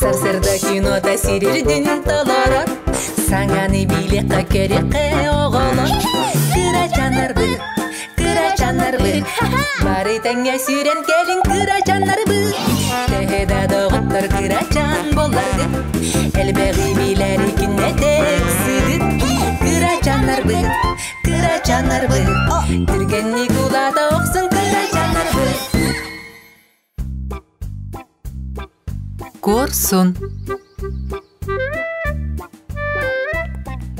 Сарсырда кинота сирирдин толорор Саҥаны билиэххэ көрүөххэ оҕолор Кырачаннарбыт, кырачаннарбыт Бары тэҥҥэ сүүрэн кэлин кырачаннарбыт Төһө да доҕоттор кырачан буолларгыт Элбэҕи билэри күннэтэ ыксыгыт Кырачаннарбыт, кырачаннарбыт Түргэнник улаата охсун кырачаннарбыт Куорсун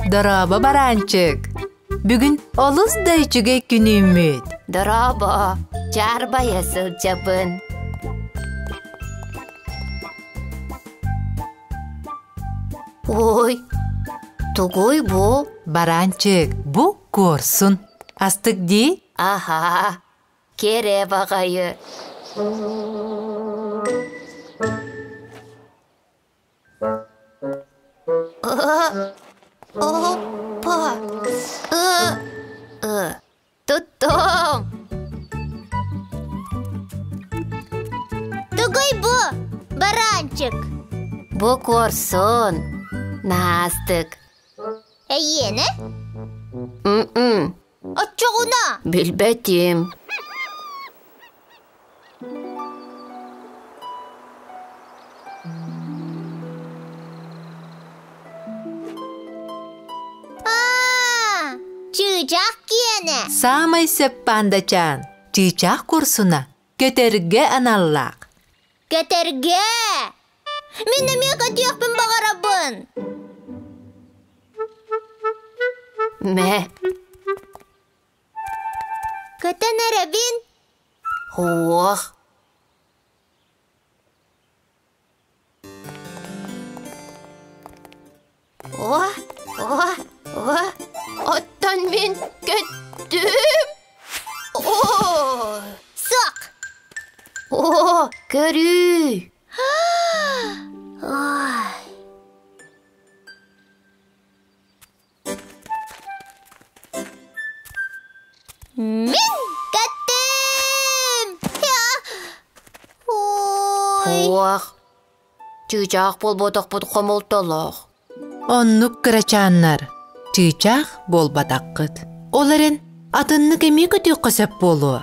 Дорообо, бараанчык! Бүгүн олус да үчүгэй күн үүммүт. Дорообо, чаарбайа сылдьабын. Ой, тугуй бу? Бараанчык, бу куорсун. Астык дии? Аха, кэрэ баҕайы. Опа! Туттум! Тугуй бу, баранчик? Бу куорсун. Наастык. Эйиэнэ? М-м. Оччоҕуна? Билбэтим. Аа, чыычаах киэнэ. Саамай сөп паандачаан, чыычаах курсуна көтөргө аналлаах. Көтөргө! Мин эмиэ көтүөхпүн баҕарабын. Мэ. Көтөн эрэбин. Ох. О, о, о, оттон мин көттүм. О, Сок. О, көрүүй. Ой. Мин көттүм. Ой. Ох, чыычаах буолботохпут хомолтолоох. Оннук кырачааннар, чыычаах буолбатаххыт. Ол эрэн атыннык эмиэ көтүөххэ сөп буолуо.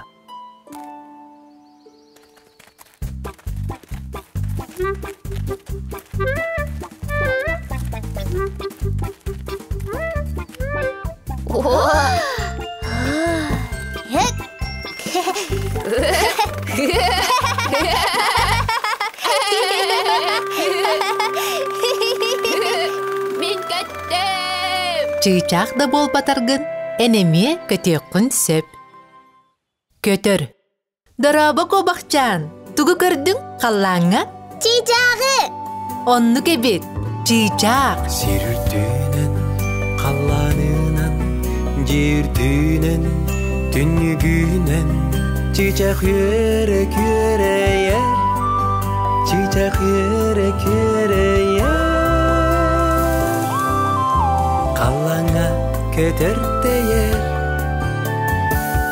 Мин көттүм! Чыычаах да буолбатаргын, эн эмиэ көтүөххүн сөп. Көтөр. Дорообо куобахчаан, тугу көрдүҥ халлааҥҥа? Чыычааҕы! Оннук эбит, чыычаах. Сир үрдүнэн, халлаанынан, дьиэ үрдүнэн, түннүгүнэн чыычаах үөрэ күөрэйэр, чыычаах үөрэ күөрэйэр. Халлааҥҥа көтөр тэйэр,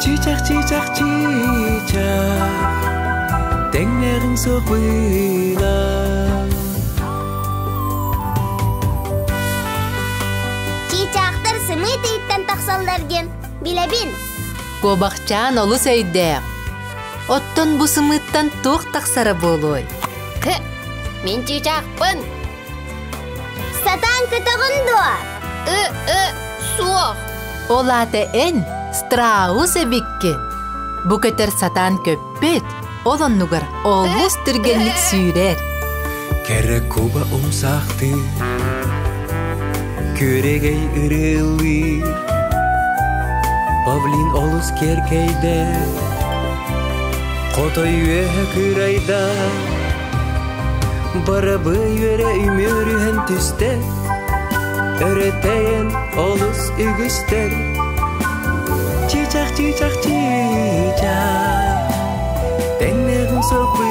чыычаах, чыычаах, чыычаах, тэҥнээҕиҥ суох быылаах. Чыычаахтар сымыыт ыйыттан тахсаллар диэн билэбин. Куобахчаан олус өйдөөх. Оттон бу сымыыттан туох тахсара буолуой? Хы, мин чыычаахпын. Сатаан көтөҕүн дуо? Ы-ы, суох. Ол аата эн страус эбиккин. Бу көтөр сатаан көппүт, ол оннугар олус түргэнник сүүрэр. Кэрэ куба умсаахтыы, күөрэгэй ырыалыыр, павлин олус киэркэйдэ, хотой үөһэ кыырайда, барабыай үөрэ үмүөрүһэн түстэ, өрөтэйэн олус үгүстэр. Чыычах, чыычах, чыычах, тэҥнээҕим соппуна.